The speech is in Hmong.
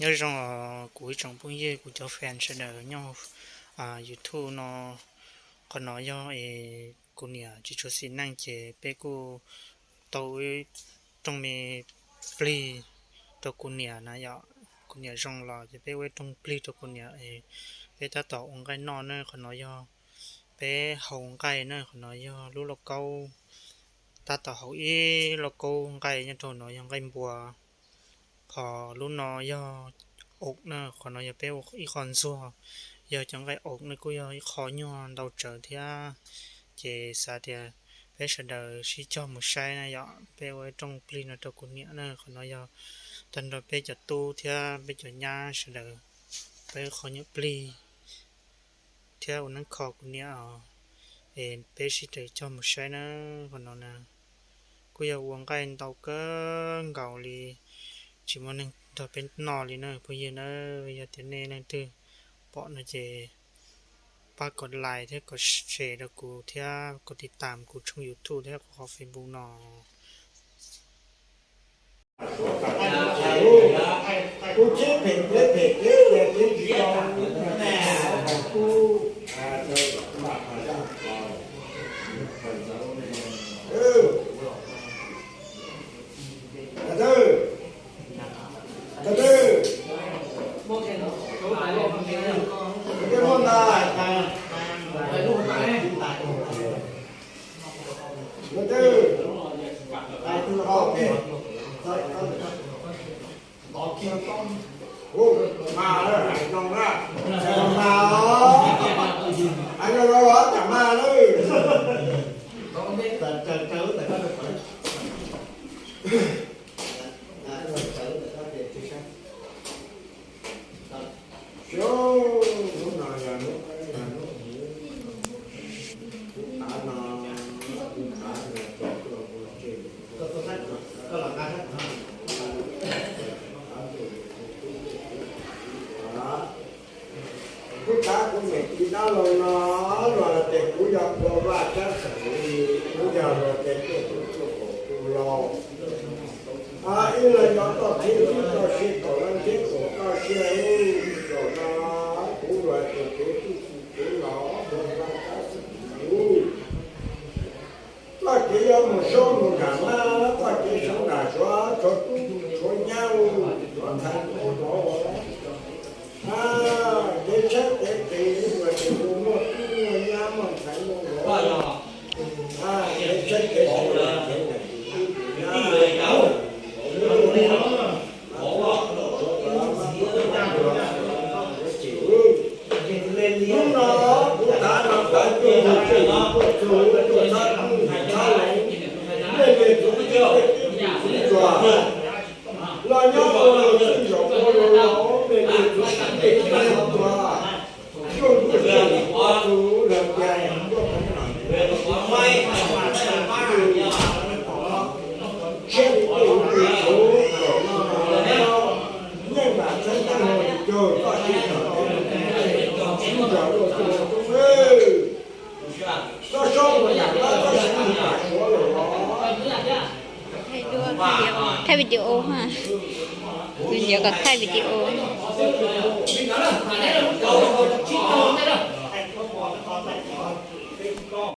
Nyob zoo os kuv ib tsoom phooj ywg, kuv cov fan sawv daws nyob YouTube no. Qhov no yog es kuv niam tsis tshua xis neej ces peb kuj tau ua rooj me plig rau kuv niam na yom. Kuv niam zoo los ces peb ua rooj plig rau kuv niam es peb tab tom ua nqaij noj na. Qhov no yog peb haus nqaij na. Qhov no yog lub lauj kaub, tab tom haus ib lauj kaub nqaij nyob rau no yog nqaij npua. Qhov lub no yog aum na, qhov no yog peb ua ib qho ntxuag, yog cov nqaij aum na kuj yog ib qho nyuag ntau tsawv thiab. Ces xav tias peb sawv daws sib cog mus saib na yom, peb ua ib rooj plig no rau kuv niam na. Qhov no yog tag nrho peb cov tub thiab peb cov nyab sawv daws, peb qhov nyuag plig thiab ua neeb kho kuv niam os. Es peb sib raws cog mus saib na. Qhov no na kuj yog ua nqaij ntau kawg nkaus li, tsis muaj neeg nrog peb noj li na phooj ywg na. Yog tias nej leej twg pom no ces pab kom like thiab kom share rau kuv thiab kom tiv tam kuv tshooj YouTube thiab kuv qhov Facebook no. Kuv tab kuv niam txiv dab laug no, luag hais tias kuv yog ua vaj tsab xeem li, kuv yog luag tej tuaj tus tuaj kom kuv laus. Ib leeg yog toj thiab toj siab, kaum leej thiab kaum toj siab, zaum no kuv luag tias kuv tub kuv laus ua vaj tsab xeem kuv. Koj kev yuav mus saub mus nram maj, koj kev saub nram suav, tshuav tub tshuav nyab, tshuav ntxhais tshuav vauv. Kev tshaib kev qias, luag ces tus muaj tub muaj nyab muaj ntxhais muaj vauv. Kev tshaib kev qias, kev qias, hnub no kuv tav no kuv tuaj mus tswj tuaj txhab tuaj txhab lees, mej mej txuv txuj txuj txuj los nyob ua luag txwj zaum ua luag laus, mej mej txuv txuj txuj txuj txuj, txuj txuj txuj, luag tias tuaj mus nram tshiab li tej tus txuv kom no los nyob, nyeej mam txheeb tag mus caug txoj sia txom nyem, sib nrog luag txuj ua tub, txhob saub mus nram maj, txhob saub mus nram suav lawm os. Thaij video ha. Kuv nyiam kom thaij video.